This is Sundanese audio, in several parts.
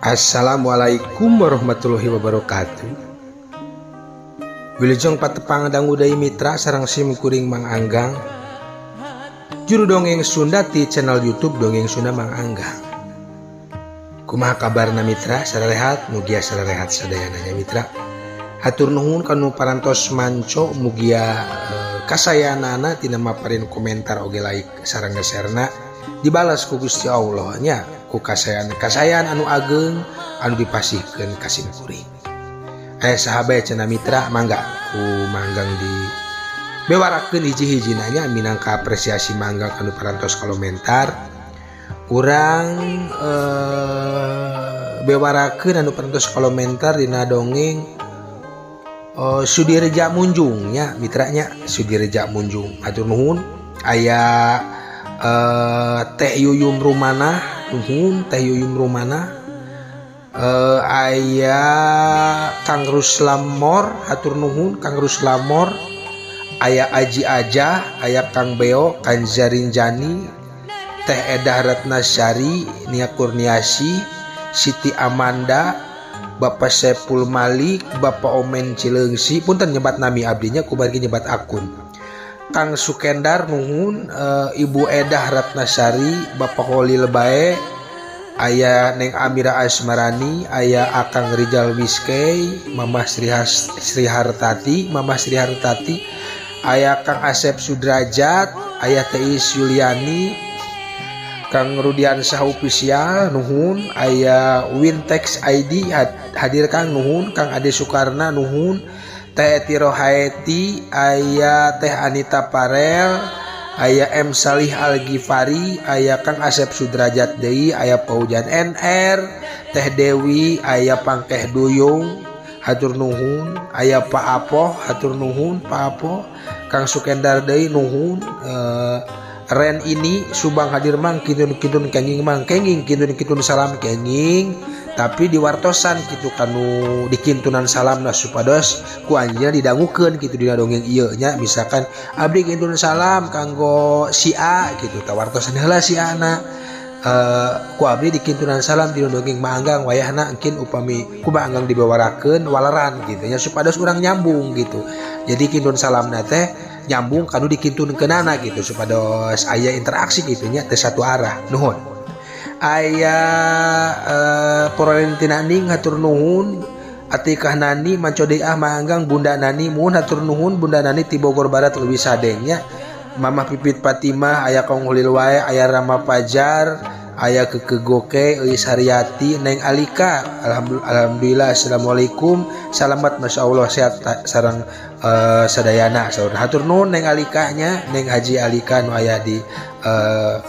Assalamualaikum warahmatullahi wabarakatuh. Wilujeng patepang dangu deui, mitra, sareng sim kuring Mang Anggang, juru dongeng Sunda ti channel YouTube Dongeng Sunda Mang Anggang. Kumaha kabarna, mitra? Sarehat? Mugia sarehat sadayana nya, mitra. Hatur nuhun kanu parantos manco, mugia kasayanana tina maparin komentar oge like sareng nge-share-na dibalas ku Gusti Allah nya, ku kasayan kasayan anu ageng anu dipasihkeun ka sim kuring. Aya saha bae cenah, mitra? Mangga ku Manggang dibewarakeun hiji-hiji nanya minangka apresiasi Manggang anu parantos komentar. Urang bewarakeun anu parantos komentar dina dongeng Sudireja Munjung nya, mitranya. Sudireja Munjung, hatur nuhun. Aya Teh Yuyum Rumana, nuhun Teh Yuyum Rumana. Aya Kang Ruslamor, hatur nuhun Kang Ruslamor. Aya Aji Aja, aya Kang Beo, Kang Zarinjani, Teh Edah Ratnasari, Nia Kurniasi, Siti Amanda, Bapak Sepul Malik, Bapak Omen Cileungsi. Punten nyebat nami abdinya, kumargi nyebat akun. Kang Sukendar, nuhun. Ibu Edah Ratnasari, Bapak Holil Bae, aya Neng Amira Asmarani, aya Akang Rizal Wiskey, Mama Sri, Sri Hartati, Mama Sri Hartati, aya Kang Asep Sudrajat, aya Teis Yuliani, Kang Rudiansyah Official, nuhun. Aya Wintex ID hadir, Kang, nuhun. Kang Ade Sukarna, nuhun. Teh Eti Rohaeti, aya Teh Anita Parel, aya M Salih Al Ghifari, aya Kang Asep Sudrajat deui, aya Paujan NR, Teh Dewi, aya Pangkeh Duyung, hatur nuhun. Aya Pak Apoh, hatur nuhun Pak Apoh. Kang Sukendar deui, nuhun. Ren ini Subang hadir, Mang. Kintun-kintun kenging, Mang, kenging kintun-kintun salam kenging, tapi diwartosan gitu kanu dikintunan salam. Nah, supados ku anjeunna didangukeun gitu dina dongeng ieu nya. Misalkan abdi kintun salam kanggo si A gitu, tah wartosan heula si A na, ku abdi dikintunan salam dina dongeng Mang Anggang wayahna, engkin upami ku Mang Anggang dibawarakeun waleran gitu nya, supados urang nyambung gitu. Jadi kintun salamna teh nyambung kanu dikintunkeunana gitu, supados aya interaksi gitu nya, teu satu arah. Nuhun. Aya Florentina Ning, hatur nuhun. Atikah Nani manco deui ah, Mang Anggang. Bunda Nani muhun, hatur nuhun Bunda Nani ti Bogor Barat, Leuwi Sadeng nya. Mama Pipit Fatimah, aya Kong Hulil wae, aya Rama Pajar, aya Keke Goke, Euis Haryati, Neng Alika. Alhamdulillah, alhamdulillah, assalamualaikum, salamat, masya Allah sehat sareng sadayana saur. Hatur nuhun Neng Alika nya, Neng Haji Alika nu aya di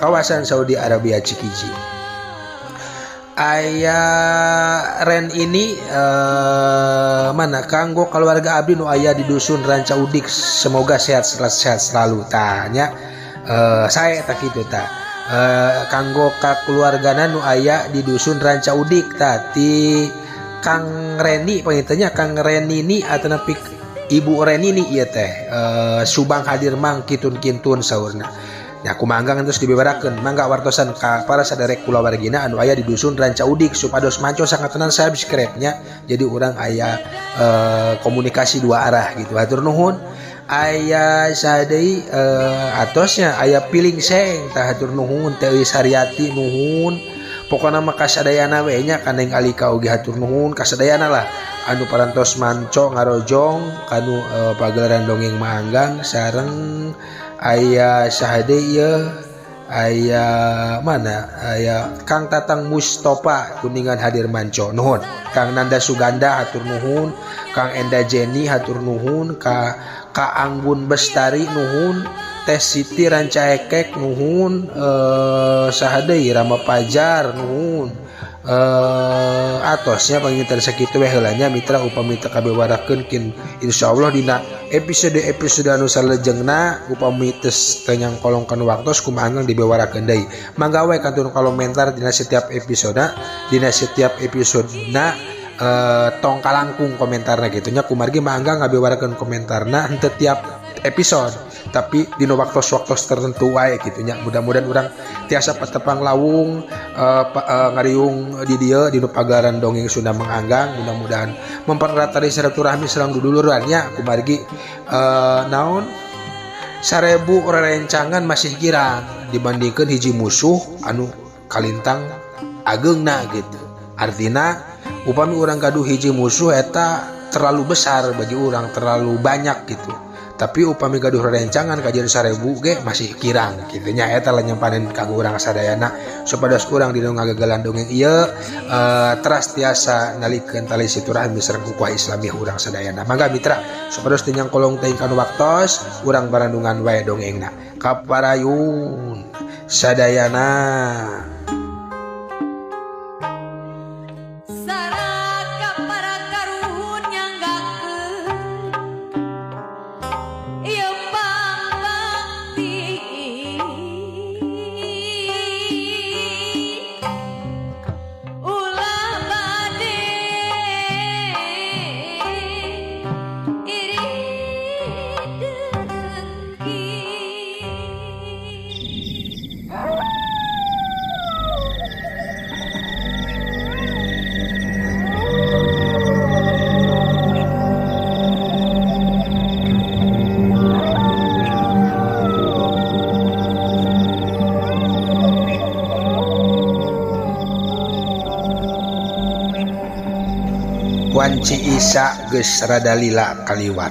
kawasan Saudi Arabia, Cikiji. Aya Ren ini mana, kanggo keluarga abdi nu aya di dusun Ranca Udik, semoga sehat sehat selalu. Tanya saya tak gitu ta, kanggo ka keluargana nu aya di dusun Ranca Udik. Ta ti Kang Reni pangitanya, Kang Reni ni atau nepi Ibu Reni ni ieu teh. Subang hadir, Mang, kintun-kintun saurna. Nah, ku Mang Anggang terus dibeberakeun. Mangga wartosan ka para saderek kulawargina anu aya di dusun Ranca Udik supados manco sangat tenan subscribe nya. Jadi urang aya komunikasi dua arah gitu. Hatur nuhun. Aya saha deui atosnya? Aya Piling Seng tah, hatur nuhun. Teh Haryati, nuhun. Pokokna mah kasadayana we nya. Ka Neng Alika oge hatur nuhun. Kasadayana lah anu parantos manco ngarojong kanu pagelaran dongeng Mang Anggang. Sareng aya saha deui ieu? Aya mana, aya Kang Tatang Mustofa Kuningan hadir manco, nuhun. Kang Nanda Suganda, hatur nuhun. Kang Enda Jenny, hatur nuhun. Ka Ka Anggun Bestari, nuhun. Teh Siti Rancaekek, nuhun. Saha deui? Rama Pajar, nuhun. Atosnya panginten sakitu we heula nya, mitra. Upami teu kabewarakeun kin insyaallah dina episode-episode anu salajengna, upami teu nyangkolongkeun waktos, ku Mang Anggang dibewarakeun deui. Mangga we kantun komentar dina setiap episode, dina setiap episodena, tong kalangkung komentarna gitu nya, kumargi Mang Anggang ngabewarakeun komentarna henteu tiap episode. Tapi dina waktos-waktos tertentu wae kitu nya. Mudah-mudahan urang tiasa patepang lawung ngariung di dieu di nu pagelaran dongeng Sunda Mang Anggang. Mudah-mudahan mempererat tali silaturahmi sareng duduluran nya kumargi naon 1000 rerencangan masih kirang dibandingkan hiji musuh anu kalintang ageungna gitu. Artina upami urang gaduh hiji musuh eta terlalu besar bagi urang, terlalu banyak gitu. Tapi upami gaduh rerencangan kajian 1000 ge masih kirang gitu nya. Eta lah nyempanan kanggo urang sadayana supados urang dina ngagagalan dongeng ieu teras tiasa nalikeun tali silaturahmi sareng ukhuwah Islamiyah urang sadayana. Mangga mitra supados teu nyangkolong teuing kanu waktos urang barandungan wae dongengna. Kaparayun sadayana. Saraka para karuhun nyanggakeun ieu pangbakti ulah bade iri dengki. Wanci Isa geus rada lila kaliwat.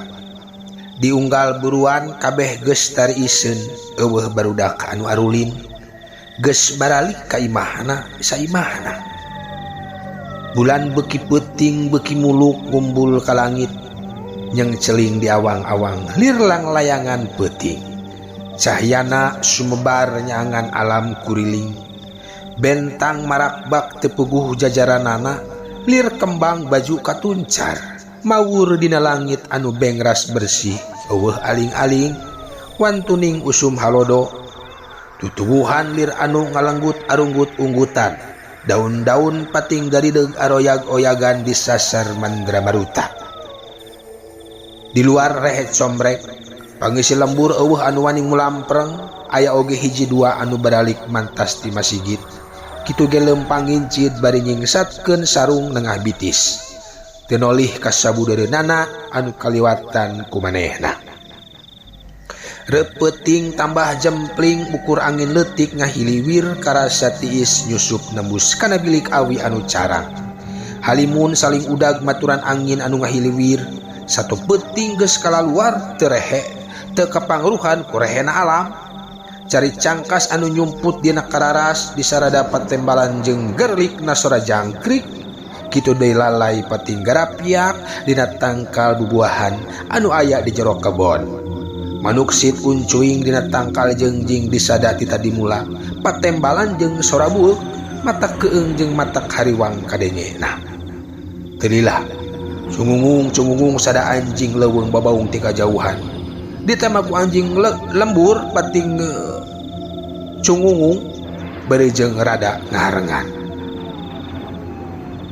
Diunggal buruan kabeh geus tariiseun eueuh barudak anu arulin. Geus baralik ka imahna saimahna. Bulan beuki peuting beuki muluk ngumbul ka langit. Nyengceling di awang-awang lirlang layangan peuting. Cahyana sumebar nyangan alam kuriling. Bentang marakbak teu puguh jajaranana. Lir kembang baju katuncar mawur dina langit anu bengras bersih eueuh aling-aling wantuning usum halodo tutuwuhan lir anu ngalenggut arunggut unggutan daun-daun pating garideug aroyag-oyagan disasar mandra maruta. Di luar rehet sombrek pangisi lembur eueuh anu wani mulampreng aya oge hiji dua anu baralik mantas ti masigit. Kitu ge lempang ngincit bari nyingsatkeun sarung nengah bitis. Teu nolih ka sabudeureunana anu kaliwatan ku manehna. Reupeting tambah jempling ukur angin leutik ngahiliwir karasa tiis nyusup nembus kana bilik awi anu carang. Halimun saling udag maturan angin anu ngahiliwir. Satu peuting geus kalaluar teu rehe, teu kapangruhan ku rehena alam. Cari cangkas anu nyumput dina kararas disarada patembalan jeung gerlik nasora jangkrik. Kitu deui lalai pating garapiak dina tangkal bubuahan anu aya di jero kebon. Manuksit uncuing dina tangkal jengjing disada ti tadi mula. Patembalan jeung sora bueuk, mata keung jeung mata hariwang kadengena. Teu lila, cungungung-cungungung sada anjing leuweung babaung ti kajauhan. Ditambah ku anjing lembur pating cungungung bari jeung rada ngaharengan.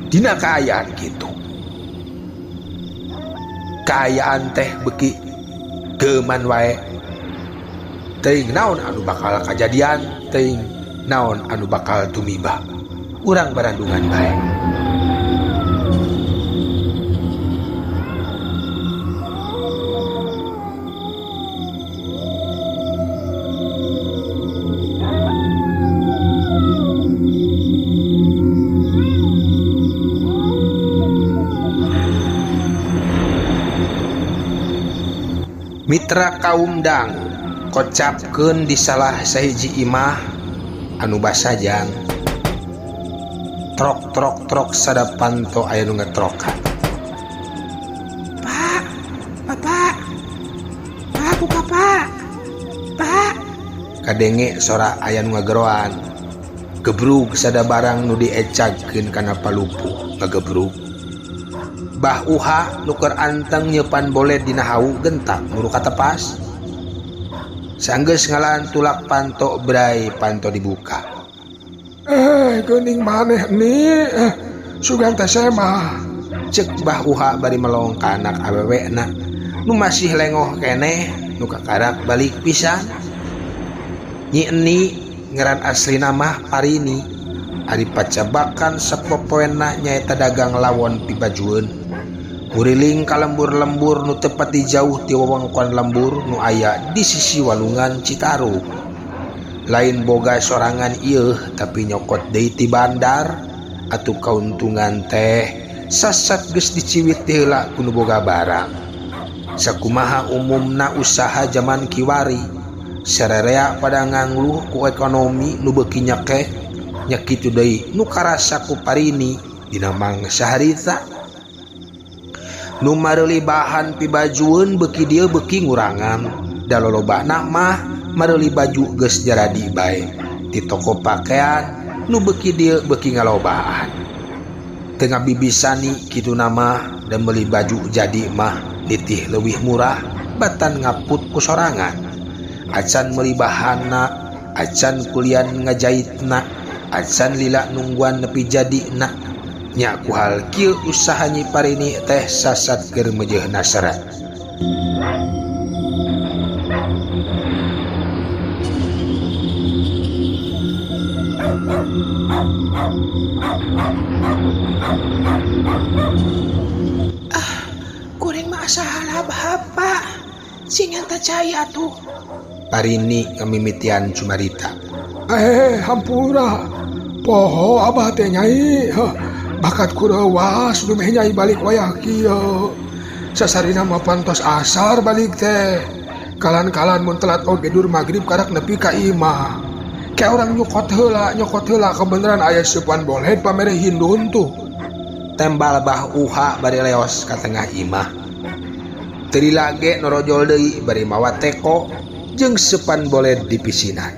Dina kaayaan kitu. Kaayaan teh beuki geuman wae. Teuing naon anu bakal kajadian, teuing naon anu bakal tumiba. Urang barandungan bae. Mitra kaum dang kocapkeun di salah sahiji imah anu basajang. Trok trok trok sada panto aya nu ngetrokan. Pak, bapak, pak buka pak, pak. Kadenge sora aya nu ngageroan. Gebrug sada barang nu diecagkeun kana palupuh ngagebrug. Bah Uha nu keur anteng nyeupan boled dina hawu gentak muru katepas. Sanggeus ngalaan tulak panto brai panto dibuka. Geuning maneh ni, sugan teh semah. Ceuk Bah Uha bari melong ka anak awewena nu masih lengoh keneh. nu kakarak balik pisan. Nyi Eni ngaran aslina mah Parini ari pacabakan sapopoena nyaeta dagang lawon pibajueun. Nguriling ka lembur-lembur nu teu pati jauh ti wewengkon lembur nu aya di sisi walungan Citarum. Lain boga sorangan ieuh tapi nyokot deui ti bandar atuh kauntungan teh sasat geus diciwit ti heula ku nu boga barang. Sakumaha umumna usaha jaman kiwari, sarerea pada ngangluh ku ekonomi nu beuki nyekek, nya kitu deui nu karasa ku Parini dina mangsa harita. Nu mareuli bahan pibajueun beuki dieu beuki ngurangan, da lolobana mah mareuli baju geus jaradi bae ti toko pakean nu beuki dieu beuki ngalobaan. Teu ngabibisani kituna mah da meuli baju jadi mah nitih leuwih murah batan ngaput ku sorangan. Acan meuli bahanna, acan kulian ngajaitna, acan lila nungguan nepi jadina. Nya ku hal kieu usaha Nyi Parini teh sasat keur meujeuhna seret. Ah, kuring mah asa halabhab, Pak. Sing enta cai atuh. Parini ngamimitian cumarita. Hampura. Poho abah teh nyai. Heh, bakat kureuwas dumeh nyai balik wayah kieu. Sasarina mah pantos asar balik teh. Kalan-kalan mun telat oge dur magrib karak nepi ka imah. Kayak orang nyokot heula, nyokot heula kebeneran aya seupan boled pamere hindun tuh. Tembal Bah Uha bari leos ka tengah imah. Teu lage norojol deui bari mawa teko jeung seupan boled di pisinan.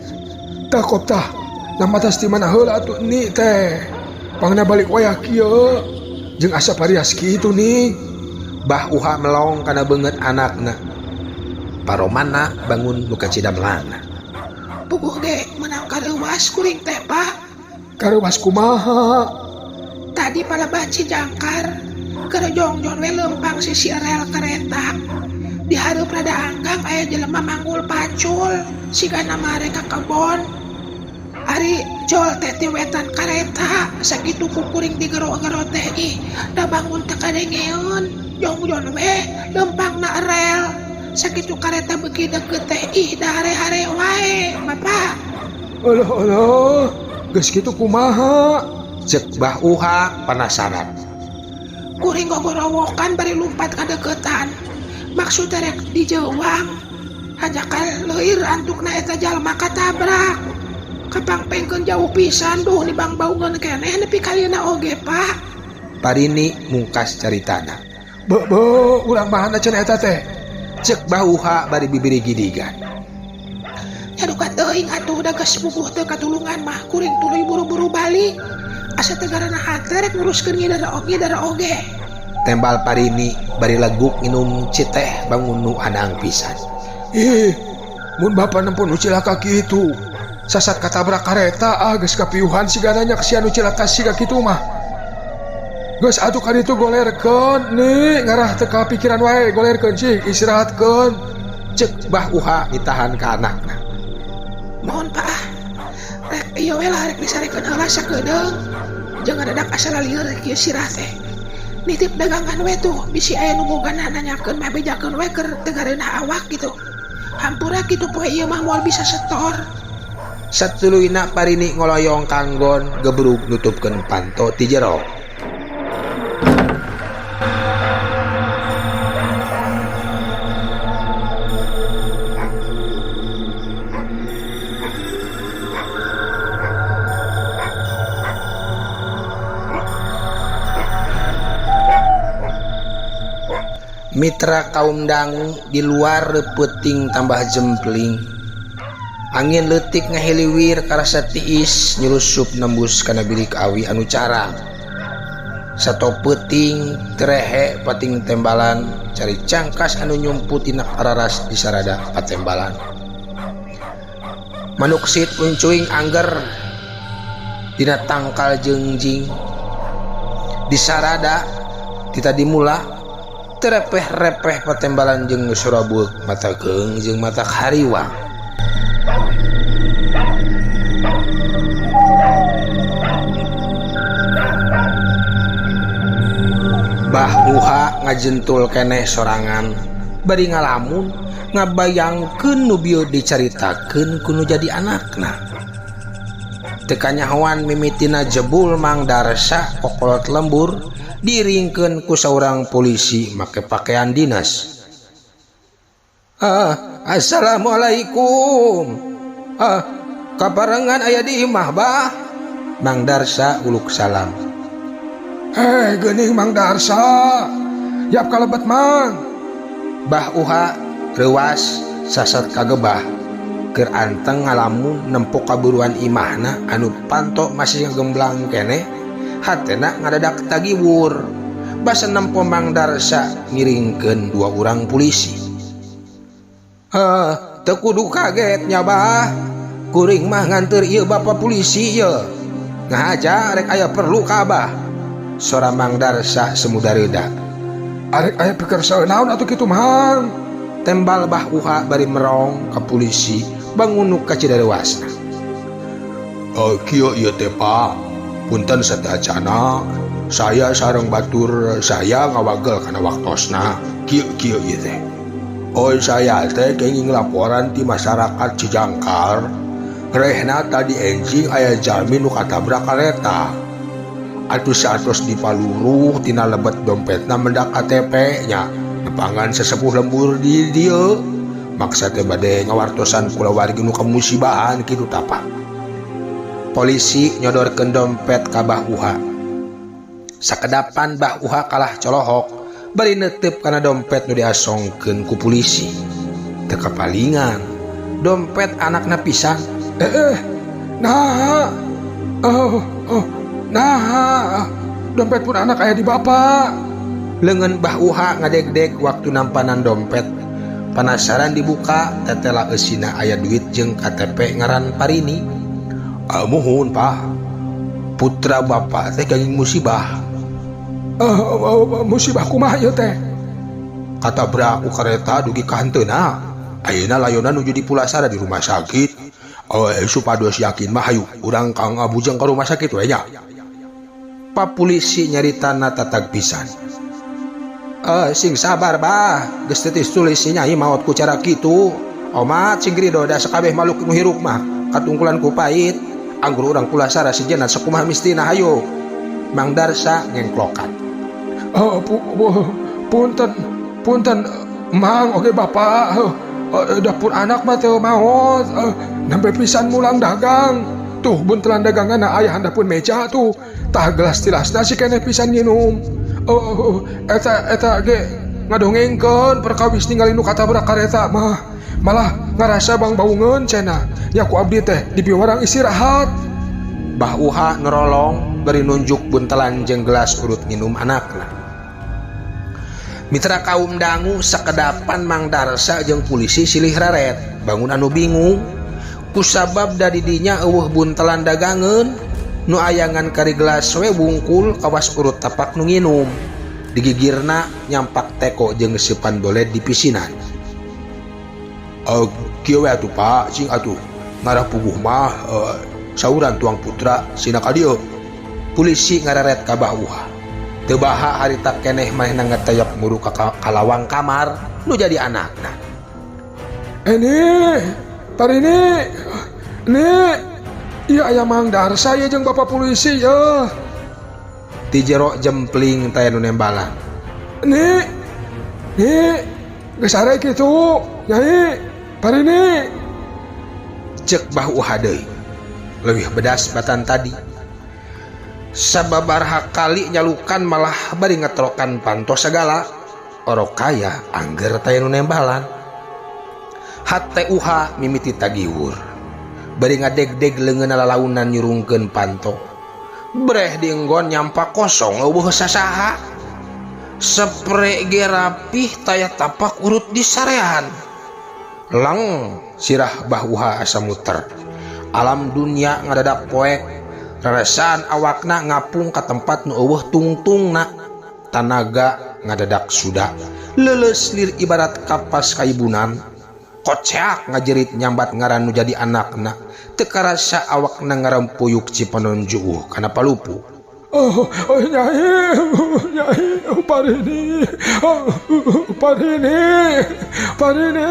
Tah kop tah, nama tas di mana heula atuh ni teh. Pangna balik wayah kieu jeung asa parias kitu nih. Bah Uha melong kana beungeut anakna. Paromana bangun nu kacidamlana. Puguh ge meunang kareuwas kuring teh, Pak. Kareuwas kumaha? Tadi palebah Cijangkar keur jongjon we leumpang sisi rel kareta. Di hareup rada anggang aya jelema manggul pacul sigana mare ka kebon. Ari jol teh ti wetan kareta sakitu ku kuring digero-gero teh ih da bangun teh kadengeun jongjon we leumpangna rel. Sakitu kareta beuki deukeut teh ih da hare-hare wae, Bapak. Alah alah, geus kitu kumaha? Cek Bah Uha penasaran. Kuring gogorowokan bari lumpat ka deuketan. Maksud rek dijeuwang. Hajakal leuir antukna eta jalma katabrak. Kapangpengkeun jauh pisan duh nibang baungeun keneh nepi kalieuna oge, Pak. Parini mungkas caritana. Be, be, urang mana cenah eta teh? Cek Bah Uha bari bibiri gidigan. Nyaduka teuing atuh da geus puguh teu katulungan mah kuring tuluy buru-buru balik. Asa teu garana hate rek nguruskeun ngidar oge ngidar oge. Tembal Parini bari leguk nginum citeh bangun nu anang pisan. Ih, mun bapa nempo nu cilaka kitu. Sasat katabrak kareta, ah geus kapiuhan sigana nya kesian nu cilaka siga kitu mah. Geus atuh ka ditu golerkeun nih ngarah teu kapikiran wae golerkeun cing istirahatkeun. Cek Bah Uha ditahan ka anakna. Mohon Pak ah. Rek ieu we lah rek disarekeun heula sakedeung. Jeung ngadadak asa lalieur kieu sirah teh. Nitip dagangan we tuh bisi aya nu bogana nanyakeun mah bejakeun we keur teu gareunah awak gitu. Hampura kitu poe ieu mah moal bisa setor. Satuluyna Parini ngoloyong kanggon gebrug nutupkeun panto ti jero. Mitra kaum dangu di luar peuting tambah jempling. Angin leutik ngahiliwir karasa tiis nyelusup nembus kana bilik awi anu carang. Sato peuting terehe pating tembalan cari cangkas anu nyumput tina kararas di sarada patembalan. Manuksit uncuing angger dina tangkal jengjing. Di sarada tita dimula Teu repeh-repeh patembalan jeung sora bueuk mata keung jeung mata hariwang. Bah Uha ngajentul keneh sorangan bari ngalamun ngabayangkeun nu bieu dicaritakeun ku nu jadi anakna. Teu kanyahoan mimitina jebul Mang Darsa kokolot lembur diiringkeun ku saurang polisi make pakaian dinas. Ah, assalamualaikum. Ah, kaparengan aya di imah bah. Mang Darsa uluk salam. Eh, geuning Mang Darsa. Yap kalebet Mang. Bah Uha reuas sasat kagebah keur anteng ngalamun nempo kaburuan imahna anu panto masih ngagemblang keneh hatena ngadadak tagiwur basa nempo Mang Darsa ngiringkeun dua urang polisi. Heh, teu kudu kaget nya bah. Kuring mah nganteur ieu bapa polisi ieu. Ngahaja rek aya perlu ka abah. Sora Mang Darsa semuda reuda. Arek aya pikir naon atuh kitu Mang. Tembal Bah Uha bari merong ka polisi bangunuk ka Cidarewasna. Oh, kieu ieu teh Pak. Punten sateuacana. Saya sareng batur saya ngawagel kana waktosna. Kieu kieu ieu teh. Oh, saya teh kenging laporan ti masyarakat Cijangkar. Rehna tadi enjing aya jalmi nu katabrak kareta. Atuh saatos dipaluruh tina lebet dompetna mendak KTP nya. Nepangan sesepuh lembur di dieu. Maksa teh bade ngawartosan kulawargi nu kamusibahan kitu tah Pak. Polisi nyodorkeun dompet ka Bah Uha. Sakedapan Bah Uha kalah colohok bari neuteup kana dompet nu diasongkeun ku polisi. Teu kapalingan dompet anakna pisan. Nah. Oh, oh. Nah, dompet pun anak aya di bapak. Leungeun Bah Uha ngadegdeg waktu nampanan dompet. Penasaran dibuka, tetela eusina aya duit jeung KTP ngaran Parini. Ah, muhun Pak. Putra bapak teh kenging musibah. Musibah kumaha ieu teh? Katabrak ku kareta dugi ka hanteuna. Ayeuna layona nuju di Pulasara di rumah sakit. Oh, supados yakin mah hayu urang kang ngabujeng ka rumah sakit we nya. Pak polisi nyaritana tatag pisan. Sing sabar bah, geus teu tulis si nyai maot ku cara kitu. Omat sing rido da sakabeh makhluk nu hirup mah katungkulan ku pait. Anggur urang Pulasara sejenna sakumaha mistina hayu. Mang Darsa ngengklokan. Oh, punten, punten Mang oge bapak. Dapur anak mah teu maot. Nembe pisan mulang dagang. Tuh buntelan dagangan aya handapun meja tuh. Tah gelas tilasna si keneh pisan nginum. Oh, eta eta ge ngadongengkeun perkawis ningali nu katabrak kareta mah. Malah ngarasa bang baungeun cenah. Ya ku abdi teh dipiwarang istirahat. Bah Uha ngerolong bari nunjuk buntelan jeung gelas urut nginum anakna. Mitra kaum dangu sakedapan Mang Darsa jeung polisi silih raret. Bangun anu bingung. Kusabab da didinya eueuh buntelan dagangeun nu ayangan kari gelas we wungkul kawas urut tapak nu nginum. Digigirna nyampak teko jeung seupan boled di pisinan. Kieu we atuh Pak, cing atuh ngarah puguh mah sauran tuang putra sina ka dieu. Polisi ngareret ka Bah Uha. Teu baha harita keneh manehna ngeteyep muru ka kalawang kamar nu jadi anakna. Ini, Parini, nih, iya aya Mang Darsa ieu jeung bapak polisi ya. Ti jero jempling taya nu nembalan. Nih, nih, geus sare kitu, Nyai, Parini. Cek Bah Uha deui. Leuwih bedas batan tadi. Sababaraha kali nyalukan malah bari ngetrokan panto sagala. Orok kaya angger taya nu nembalan. Hate Uha mimiti tagiwur. Bari ngadegdeg leungeunna lalaunan nyurungkeun panto. Breh dienggon nyampak kosong eueuh sasaha. Sepre ge rapih taya tapak urut di sarean. Lang sirah Bah Uha asa muter. Alam dunia ngadadak poek. Rarasaan awakna ngapung ka tempat nu eueuh tungtungna. Tanaga Ngadadak suda leuleus lir ibarat kapas kaibunan. Koceak ngajerit nyambat ngaran nu jadi anakna. Teu karasa awakna ngarempuyuk cipanon juuh kana palupuh. Oh, oh nyai, nyai, oh, Parini, oh, Parini, Parini.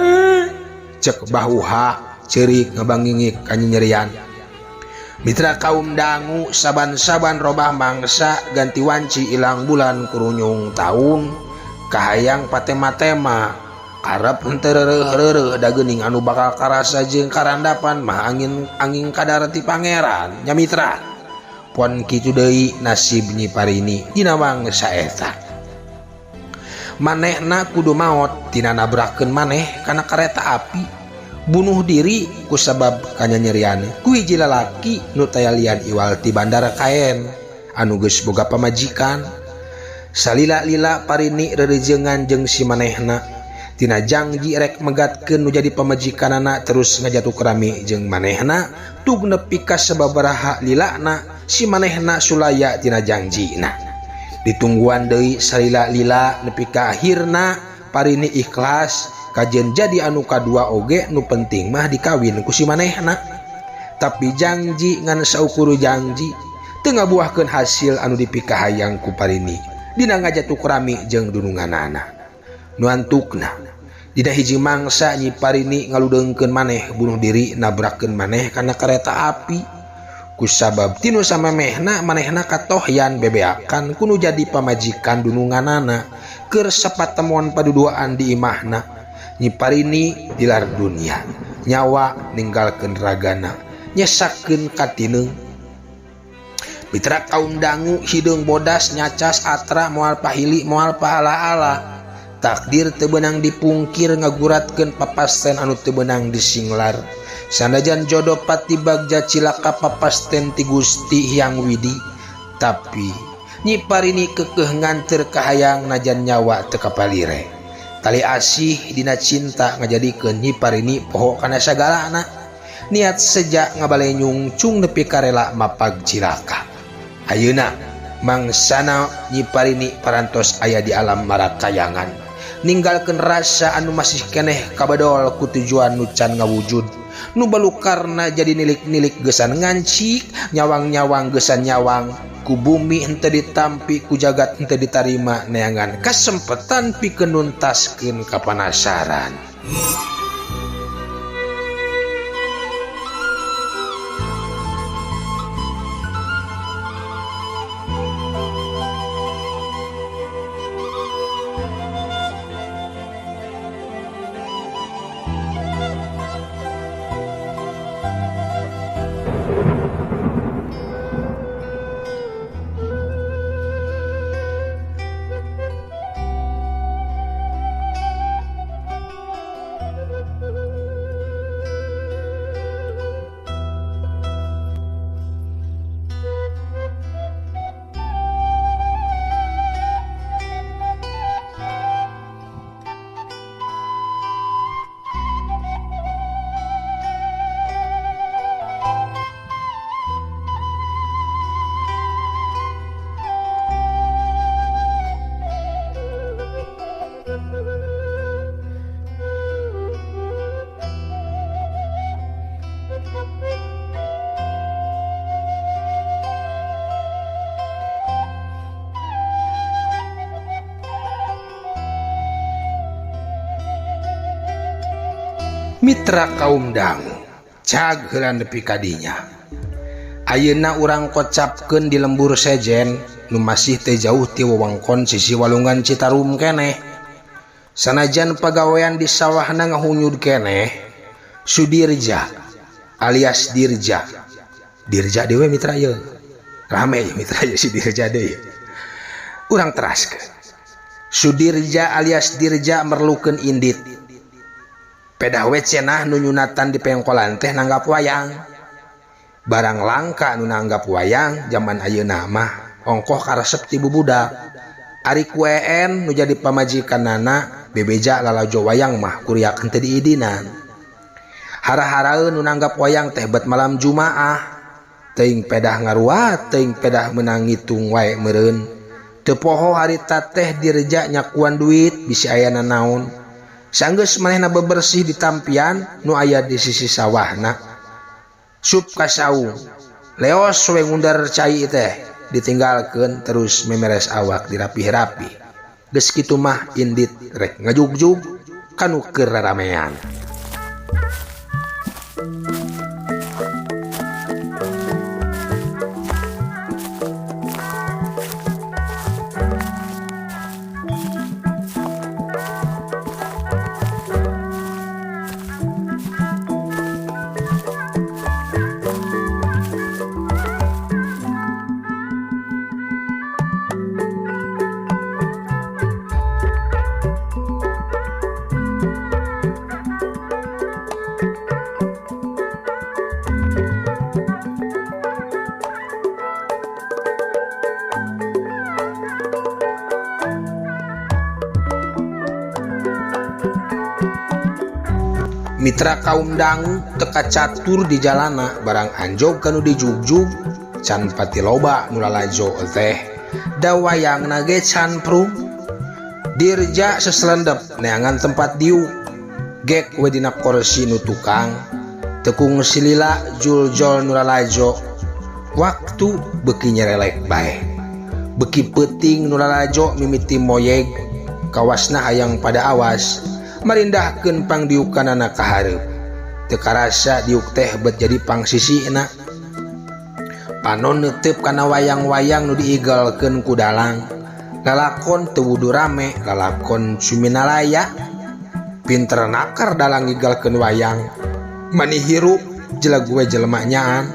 Cek Bah Uha ceurik ngabangingik kanyanyerian. Mitra kaum dangu, saban-saban robah mangsa, ganti wanci, ilang bulan kurunyung taun, kahayang patema-tema karep henteu reureuh-reureuh, da geuning anu bakal karasa jeung karandapan mah angin angin kadar ti Pangeran nya, mitra. Pon kitu deui nasib Nyi Parini dina mangsa eta. Manehna kudu maot tina nabrakeun maneh kana kareta api, bunuh diri kusabab kanyanyerian ku hiji lalaki nu taya lian iwal ti Bandar Kaen anu geus boga pamajikan. Salila-lila Parini rerejengan jeung si manehna, tina jangji rek megatkeun nu jadi pamajikanana, terus ngajatukrami jeung manehna, tug nepi ka sababaraha lilana si manehna sulaya tina jangjina. Ditungguan deui salila-lila nepi ka akhirna Parini ikhlas kajen jadi anu kadua oge, nu penting mah dikawin ku si manehna. Tapi jangji ngan saukur jangji, teu ngabuahkeun hasil anu dipikahayang ku Parini dina ngajatukrami jeung dununganana. Nu antukna dina hiji mangsa Nyi Parini ngaludeungkeun maneh bunuh diri nabrakeun maneh kana kareta api kusabab tinu samemehna manehna katohyan bebeakan ku nu jadi pamajikan dununganana keur sapatemuan paduduaan di imahna. Nyi Parini dilar dunia, nyawa ninggalkeun ragana, nyesakeun katineung. Mitra kaum dangu, hideung bodas nyacas atra, moal pahili moal pahala-ala. Takdir teu beunang dipungkir ngaguratkeun papasten anu teu beunang disinglar. Sanajan jodoh pati bagja cilaka papasten ti Gusti Hyang Widi, tapi Nyi Parini kekeh nganteur kahayang najan nyawa teu kapalire. Tali asih dina cinta ngajadikeun Nyi Parini poho kana sagalana. Niat seja ngabalenyung cung nepi karela mapag cilaka. Ayeuna mangsana Nyi Parini parantos aya di alam marakayangan, ninggalkeun rasa anu masih keneh kabadol ku tujuan nu can ngawujud, nu balukarna jadi nilik-nilik gesan ngancik, nyawang-nyawang gesan nyawang, ku bumi henteu ditampi, ku jagat henteu ditarima, neangan kasempatan pikeun nuntaskeun kapanasaran. Mitra kaum dangu, cag heula nepi ka dinya. Ayeuna urang kocapkeun di lembur sejen nu masih teu jauh ti wewengkon sisi walungan Citarum keneh. Sanajan pagawean di sawahna ngahunyud keneh, Sudirja alias Dirja. Dirja deui mitra ieu. Rame ieu mitra ieu si Dirja deui. Urang teraskeun. Sudirja alias Dirja merlukeun indit. Pedah we cenah nu nyunatan di pengkolan teh nanggap wayang. Barang langka nu nanggap wayang zaman ayeuna mah ongkoh karesep ti bubudak. Ari ku EN nu jadi pamajikanana bebeja lalajo wayang mah kuriak henteu diidinan. Hara-haraeun nu nanggap wayang teh bet malam Jumaah. Teuing pedah ngaruat, teuing pedah meunang ngitung wae meureun. Teu poho harita teh direja nyakuan duit bisi aya nanaon. Sanggeus manehna bebersih di tampian nu aya di sisi sawahna. Sup ka saung. Leos we ngundar cai teh ditinggalkeun terus memeres awak dirapih-rapih. Geus kitu mah indit rek ngajugjug kanu keur raramean. Mitra kaum dangu teka catur di jalana barang anjog kanu dijugjug can pati loba nu lalajo teh da wayangna ge can prung dirja seselendep neangan tempat diuk gek we dina korsi nu tukang tekung silila juljol nu lalajo waktu beuki nyerelek bae beuki peuting nu lalajo mimiti moyeg kawasna hayang pada awas marindahkeun pangdiukanana ka hareup teu karasa diuk teh bet jadi pangsisina panon neuteup kana wayang-wayang nu diigelkeun ku dalang lalakon teu wudu rame lalakon suminalaya pinter nakar dalang ngigelkeun wayang mani hirup jeleg we jelema nyaan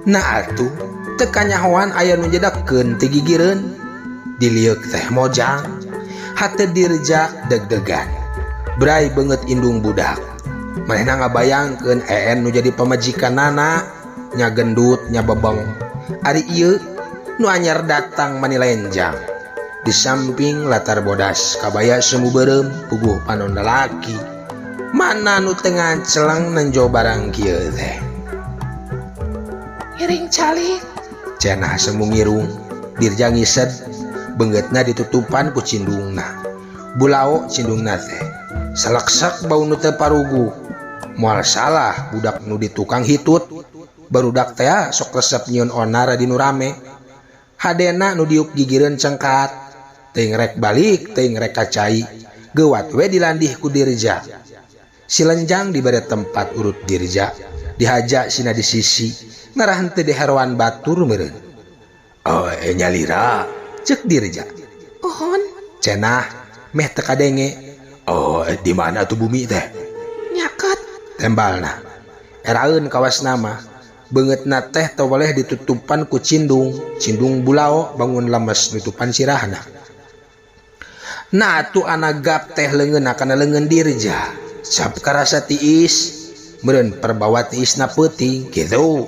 nah atuh teu kanyahoan aya nu nyedekeun ti gigireun dilieuk teh mojang hate dirja deg-degan Bray beungeut indung budak manehna ngabayangkeun een nu jadi pamajikanana nya gendut nya bebeng ari ieu nu anyar datang mani lenjang di samping latar bodas kabaya semu beureum puguh panon lalaki mana nu teu ngaceleng nenjo barang kieu teh Ngiring calik cenah semu ngirung dirja ngised beungeutna ditutupan ku cindungna bulao cindungna teh seleksak bau nu teu parugu moal salah budak nu di tukang hitut barudak teh sok resep nyieun onar di nu rame hadena nu diuk gigireun cengkat teuing rek balik teuing rek ka cai geuwat we dilandih ku dirja si lenjang dibere tempat urut dirja dihaja sina di sisi ngarah henteu diheroan batur meureun oh nyalira ceuk dirja Uhun cenah meh teu kadenge. Oh, di mana tuh bumi teh? Nyaket tembalna. Eraeun kawas nama. Beungeutna teh teu boleh ditutupan ku cindung, cindung bulao bangun lemes nutupan sirahna. Nah atuh anagap teh leungeunna kana leungeun dirja. Cap karasa tiis, meureun perbawa tiisna peuting kitu.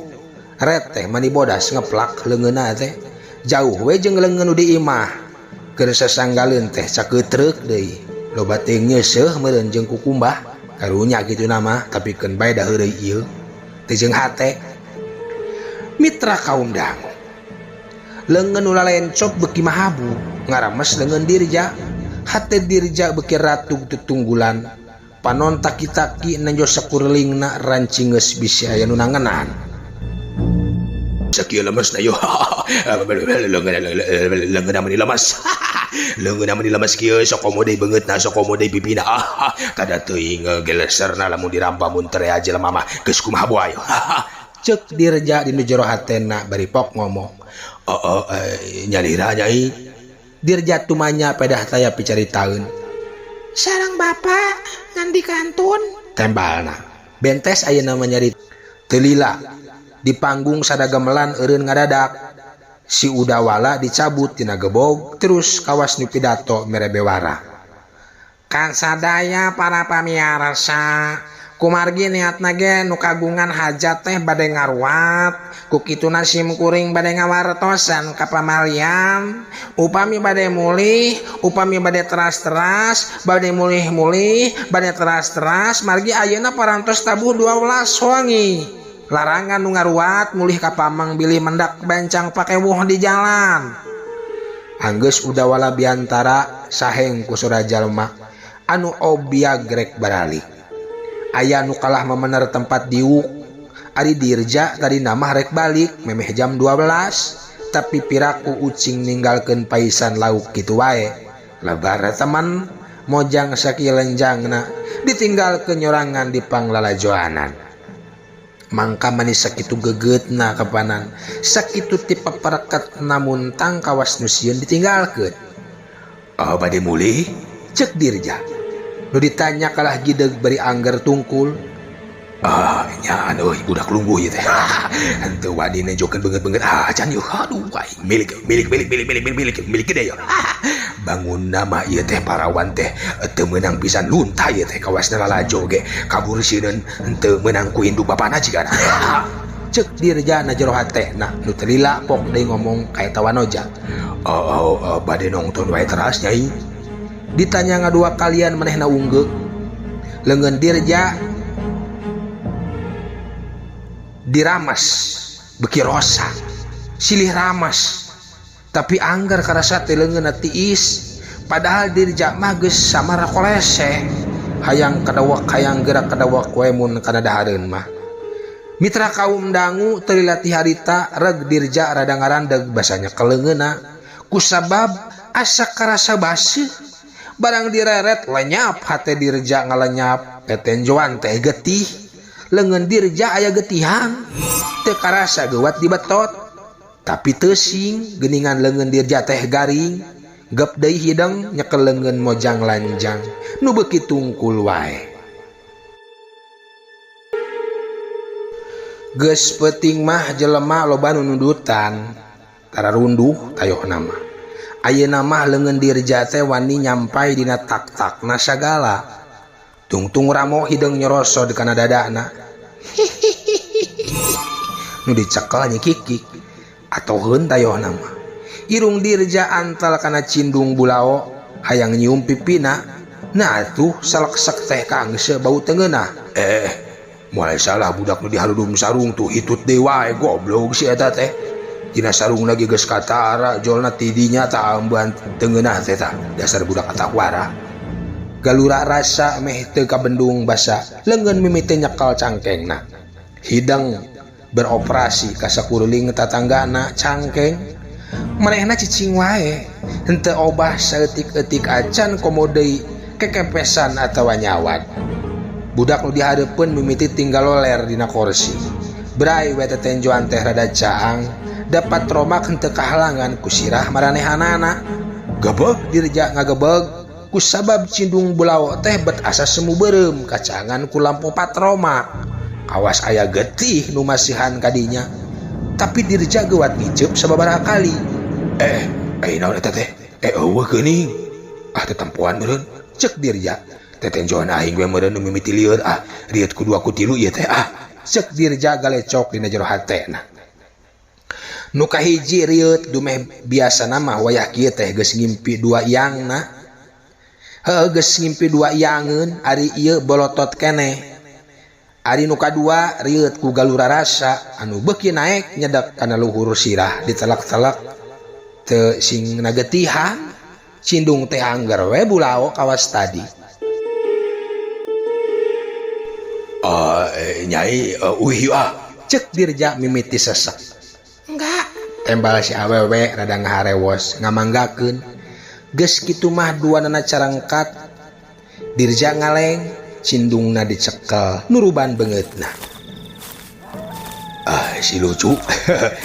Ret teh mani bodas ngeplak leungeunna teh. Jauh we jeung leungeun nu di imah. Keur sasanggaleun teh cakeutrek deui. Loba teuing nyeuseuh meureun jeung kukumbah karunya kitu nama tapi keun bae da heureuy ieu teu jeung hate mitra kaum dangu leungeun nu lalencop beuki mahabu ngarames leungeun dirja hate dirja beuki ratug tutunggulan panon taki-taki nenjo sakurlingna rancingeus bisi aya nu nangenan sakieu lemesna yo leungeun mani lemes leungeun mani lemes kieu sok komo deui beungeutna sok komo deui pipina kada teuing geleserna lamun dirampa mun tere jelema mah geus kumaha boa ceuk dirja dinu jero hatena bari pok ngomong oh nyalira nyai dirja tumanya pedah taya picaritaeun sareng bapak ngan di kantun tembalna bentes ayeuna mah nyari teu lila di panggung sadagamelan eureun ngadadak si udawala dicabut tina gebog terus kawas nu pidato mere bewara kan sadaya para pamiarsa kumargi niatna ge nu kagungan hajat teh bade ngaruat ku kituna sim kuring bade ngawartosan ka pamalian upami bade mulih upami bade teras-teras bade mulih-mulih bade teras-teras margi ayeuna parantos tabuh 12 wangi larangan nu ngaruat mulih ka pamang bilih mendak bencang pakewuh di jalan. Anggeus udawala biantara saheng ku sora jalma anu obiag rek baralik. Aya nu kalah memener tempat diuk. Ari Dirja tadi nama rek balik memeh jam 12 tapi piraku ucing ninggalkeun paisan lauk kitu wae. Lebar teman mojang sakieu lenjangna ditinggalkeun nyorangan di panglalajoanan. Mangka manis sakitu gegetna kapanan sakitu tipe pereket namun tangkawas nu sieun ditinggalkeun. Oh, bade mulih cek Dirja. Nu ditanya kalah gideg bari angger tungkul. Ah, nyaan euy budak lungguh ieu teh. Henteu wani nenjokeun beungeut-beungeut acan yeuh. Aduh aing milik milik milik milik milik milik milik gede yeuh. Bangun nama ieu teh parawan teh teu meunang pisan lunta ieu teh kawasna lalajo ge kabur sieun henteu meunang ku induk bapana jigana. Cek Dirja na jero hatena nu teu lila pok deui ngomong ka eta wanoja. Oh, oh, bade nongton wae teras nyai. Ditanya ngadua kalian manehna unggeuk. Leungeun Dirja diramas beki rosa silih ramas tapi anggar karasa teh leungeunna tiis padahal Dirja mah geus samara kolese hayang kadawak hayang gerak kadawak we mun kana dahareun mah. Mitra kaum dangu teu lila ti harita reg Dirja rada ngarandeg basanya keleungeunna kusabab asa karasa baseuh barang direret lenyap hate Dirja ngalenyap tetenjoan teh getih leungeun Dirja aya getihan teu karasa geuwat dibetot tapi teu sing geuningan leungeun Dirja teh garing gep deui hideung nyekel leungeun mojang lanjang nu beuki tungkul wae. Geus peuting mah jelema loba nu nundutan tara runduh tayohna mah. Ayeuna mah leungeun Dirja teh wani nyampai dina tak-takna sagala. Tungtung ramo hideung nyorosod kana dadana. Nu dicekel nyikikik atoheun tayohna mah. Irung Dirja antal kana cindung bulao hayang nyium pipina. Nah atuh saleksek teh kangse bau tengeunah. Moal salah budak nu diharudum sarung tuh hitut deui wae goblok si eta teh. Dina sarung lagi geus katara jolna tidinya ta ambean tengeunah teh tah dasar budak atakwara. Galura rasa meh teu kabendung basa leungeun mimiti nyekel cangkengna. Hidang beroperasi ka sakuliling tatanggana cangkeng. Manehna cicing wae henteu obah saeutik-eutik acan komo deui kekepesan atawa nyawad. Budak nu dihareupeun mimiti tinggal loler dina korsi. Bray we tetenjoan teh rada caang dapat romak henteu kahalangan ku sirah maranehanana. Gebeg Dirja ngagebeg kusabab cindung bulao teh bet asa semu beureum kacangan ku lampu patroma. Kawas aya getih nu masihan kadinya. Tapi Dirja geuwat ngiceup sababaraha kali. Naon eta teh? Eueuh geuning. Ah tetempoan meureun. Cek Dirja. Tetenjoan aing we meureun nu mimiti lieur ah rieut ku dua ku tilu ieu teh ah. Cek Dirja galecok dina jero hatena. Nu kahiji rieut dumeh biasana mah wayah kieu teh geus ngimpi dua iangna. Heuh geus ngimpi dua iangeun ari ieu bolotot keneh. Ari nu kadua rieut ku galura rasa anu beuki naek nyedek kana luhur sirah ditelek-telek teu sing nagetihan cindung teh angger we bulao kawas tadi. Nyai uih ah cek Dirja mimiti sesek. Enggak. Tembal si awewe rada ngaharewos ngamanggakeun. Geus kitu mah duanana carangkat. Dirja ngaleng cindungna dicekel nuruban beungeutna. Ah si lucu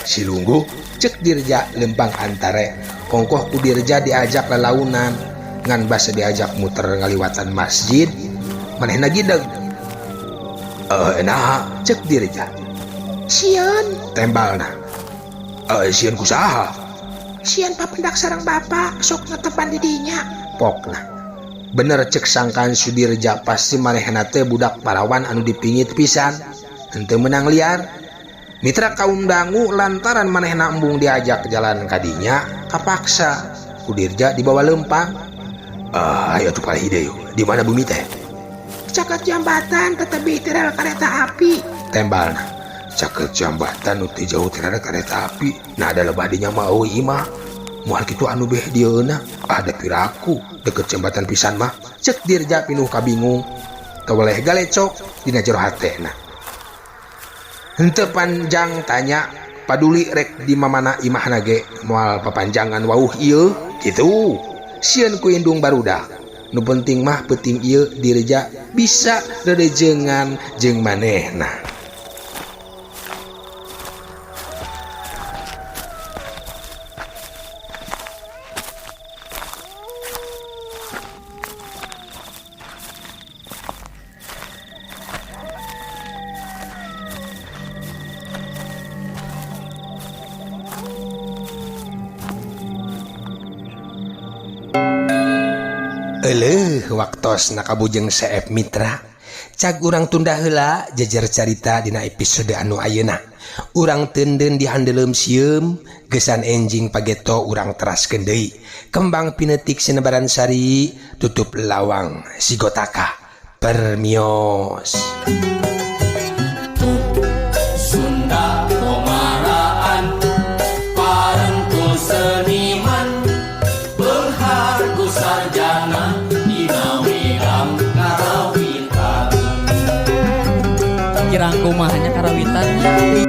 si lungguh cek Dirja lempang antare. Kongkoh ku Dirja diajak lalaunan ngan basa diajak muter ngaliwatan masjid manehna gideg. Nah cek Dirja. Sieun tembalna. Sieun ku saha? Sieun papendak sareng bapak sok ngetepan di dinya. Pokna. Bener cek sangkaan Sudirja pasti manehna teh budak parawan anu dipingit pisan. Henteu meunang liar. Mitra kaum dangu lantaran manehna embung diajak jalan kadinya kapaksa ku Dirja dibawa lempang. Ayo tuh palih deui. Di mana bumi teh? Caket jambatan tetebih ti rel kereta api. Tembalna. Caket jambatan nu teu jauh ti rel kereta api. Nah ada lebah dinya mah eueuh imah. Moal kitu anu beh dieuna. Ada piraku deket jembatan pisan mah. Cek Dirja pinuh kabingung. Teweleh galecok dina jero hatena. Henteu panjang tanya paduli rek di mamana imahna ge moal papanjangan wauh ieu kitu. Sieun ku indung barudak. Nu penting mah peuting ieu Dirja bisa rerejengan jeung manehna. Eleuh waktos nakabujeng CF Mitra. Cag urang tunda heula jejer carita dina episode anu ayeuna. Urang teunden di handeuleum sieum, gesan enjing pageto urang teraskeun deui. Kembang pinetik sinebaran sari, tutup lawang sigotaka. Permios. Sunda komaraan parengku seniman beunghar ku sarjana dina widang karawitan. Kirang kumaha nya karawitan.